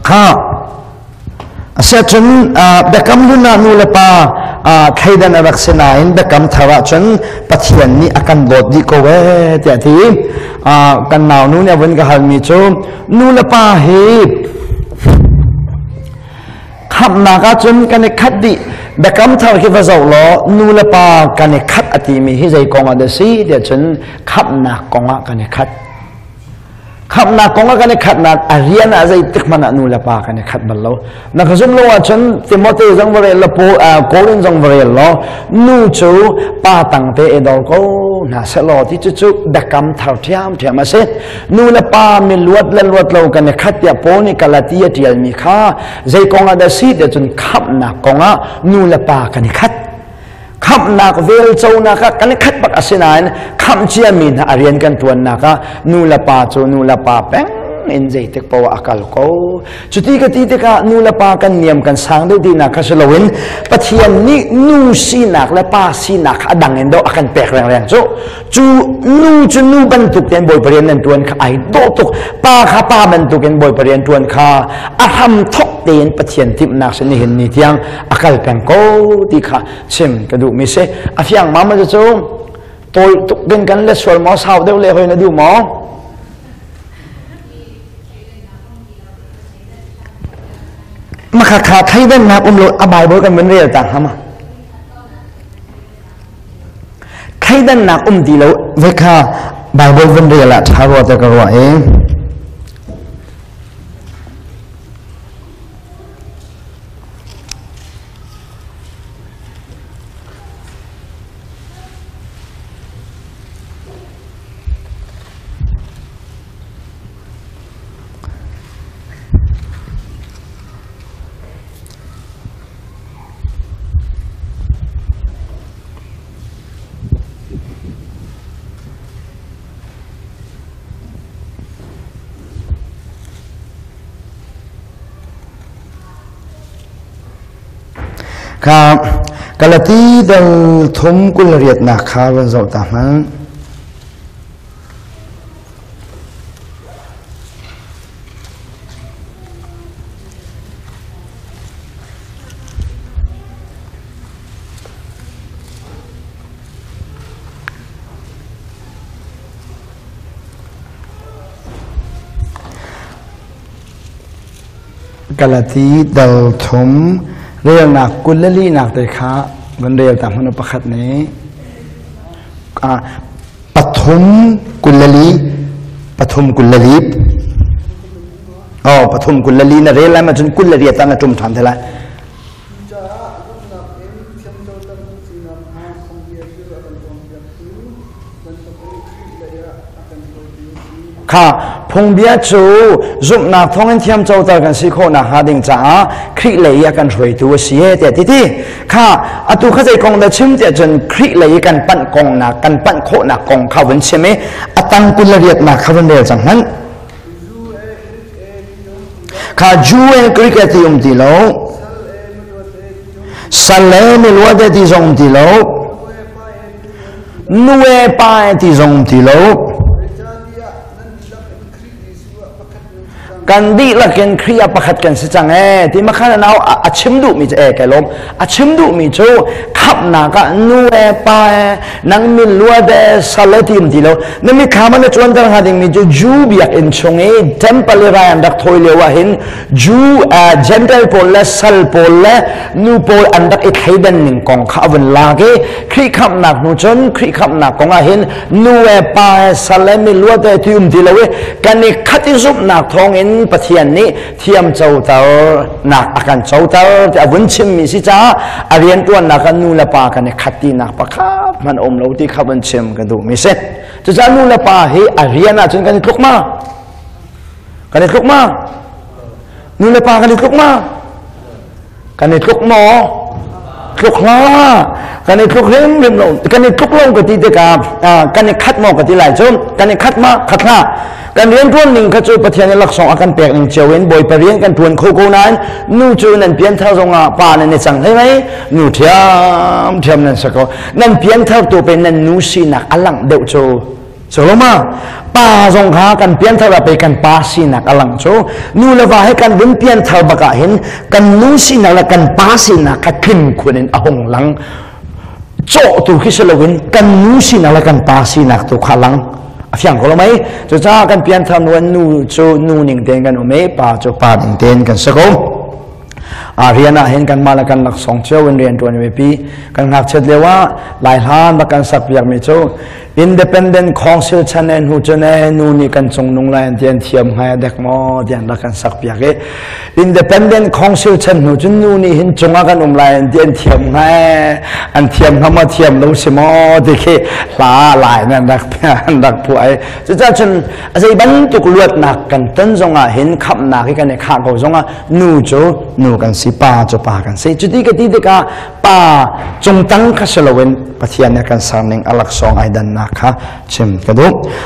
Kha Asiahcun biakam hlun ah nu le pa thleidan a rak si nain biakam thar ahcun Pathian nih a kan dawt dih ko ee tiah a ti. Kan nau nu nih a vun ka halmi cu nu le pa hi khamhnak ahcun kan i khat dih. Biakam thar khi va zoh law nu le pa kan i khat a timi hi zei kong ah dah si tiah cun khamhnak kong ah kan i khat. Khamhnak kong ah kan i khatnak a rian ah zeitik hmanh ah nu le pa kan i khat bal lo. Na ka zum lo ahcun Timote zong va rel law Korin zong va rel law nu cu pa tang te i dor ko hna sehlaw ti cu cu biakam thar ṭhiamṭhiam a si. Nu le pa mi luat le luat lo kan i khat tiah Paul nih Galati a ṭialmi kha zei kong ah dah si tiah cun khamhnak kong ah nu le pa kan i khat. Khamhnak velconak ah kan i khat bak asinain khamh ciami hna a rian kan ṭuannak ah nu le pa cu nu le pa peng in zeitik poah a kal ko. Cuti ka ti tikah nu le pa kan niam kan sang deuh tinak kha si loin Pathian nih nu sinak le pa sinak kha a dang in dawh a kan pek rengreng cu. Cu nu cu nu bantuk tein Bawipa rian nan ṭuan kha ai dawh tuk. Pa kha pa bantuk in Bawipa rian ṭuan kha a hram thok tein Pathian timhnak sin nihin ni tiang a kal peng ko ti kha chim ka duhmi si a fiang ma ma cu tawi tuk ding kan le sual maw sau deuh le hoi na duh maw makha kha thleidannak um lo a bible kan vun rel ta hama thleidannak um ti lo ve kha bible vun rel ah tha rua te ka ruah e Kha Galati dal thum 28nak kha van zoh ta hmanh. Galati dal thum relnak 24nak te kha van rel ta hmanh pakhat nih pathum 24 pathum 24 oh pathum 24 na rel lai ma cun 28 ah na ṭum ṭhan te lai. Cucaah zumhnak in thiamcoter kan sinak hnga phungbia cu a kan cawnpiaktu bantukin Khrih lei ah a kan hruaitu a si. Kha phungbia cu zumhnak thawngin thiamcoter kan si khawh nakhnga ding caah Khrih lei i a kan hruaitu a si e tiah ti ti. Kha atu kha zei kong dah chim tiah cun Khrih lei i kan panh kong nak kan panh khawhnak kong kha vun chim i a tang 28nak kha vun rel cang hmanh. Kha Jew and Greek e ti um ti lo. Sal le miluat e ti zong um ti lo. Nu e pa e ti zong um ti lo. Kan dihlak in Khrih ah pakhat kan si cang ee ti makhan nau a chim duhmi cu ee kai lawm a chim duhmi cu khamhnak ah nu e pa e nang min luat e sal e ti um ti lo na mitthlam ah na cuanter hnga dingmi cu Jew biakinn chung i temple i rai an rak thawi lio ah hin Jew Gentile pawl le sal pawl le nu pawl an rak i thleidan ning kong kha a vun lak i Khrih khamhnak hnu cun Khrih khamhnak kong ah hin nu e pa e sal e mi luat e ti um ti lo i kan i khat i zumhnak thawng in Pathian nih thiam coter nak a kan coter ti a vun chimmi si caah a rianṭuannak ah nu le pa kan i khat tinak pakhat hmanh um lo ti kha vun chim ka duhmi si. Cucaah nu le pa hi a rian ahcun kan i tluk ma? Kan i tluk ma? Nu le pa kan i tluk ma? Kan i tluk maw? Tluk hlah. Kan i tluk hrimhrim lo. Kan i tluk lo ka ti tikah kan i khat maw ka ti lai cu. Kan i khat ma? Khat hlah. Kan rianṭuan ning kha cu Pathian i laksawng a kan pek ning cio in Bawipa rian kan ṭuan kho ko nain nu cu nan pianthar zongah pa nan i cang hlei mei nu ṭhiamṭhiam nan si ko. Nan pianthar tu pe nan nu sinak a langh deuh cu. Soloma pa zong kha kan pianthar ah pei kan pa sinak a lang cu. Nu le va he kan vun pianthar bak ah hin kan nu sinak le kan pa sinak kha tling khun in a hung lang. Cawh tu khi si loin kan nu sinak le kan pa sinak tu kha lang. A fiang ko lo mei? Cucaah kan pianthar nu nu cu nu ning tein kan um i pa cu pa ning tein kan si ko. A rian ah hin kanmah le kan laksawng cio in rian ṭuan pi. Kan ngakchiat lio ah Lai hlan rak kan sak piak mi cu Independent Council chan e hnu cun e nu nih kan cung nung lai an ti, an thiam ngai dek maw tiang rak kan sak piak i, Independent Council chan hnu cun nu nih hin cungah kan um lai an ti, an thiam ngai, an thiam hnga maw thiam lo si maw ti khi hla lai nan rak an rak phuah i. Cucaah cun zei bantuk luatnak kan ton zongah hin, khamhnak hi kan i khah ko zongah, nu cu nu kan si, pa cu pa kan si. Cuti ka ti tikah pa cungtang kha si loin Pathian nih kan serning a laksawng ai dannak kha chim ka duh.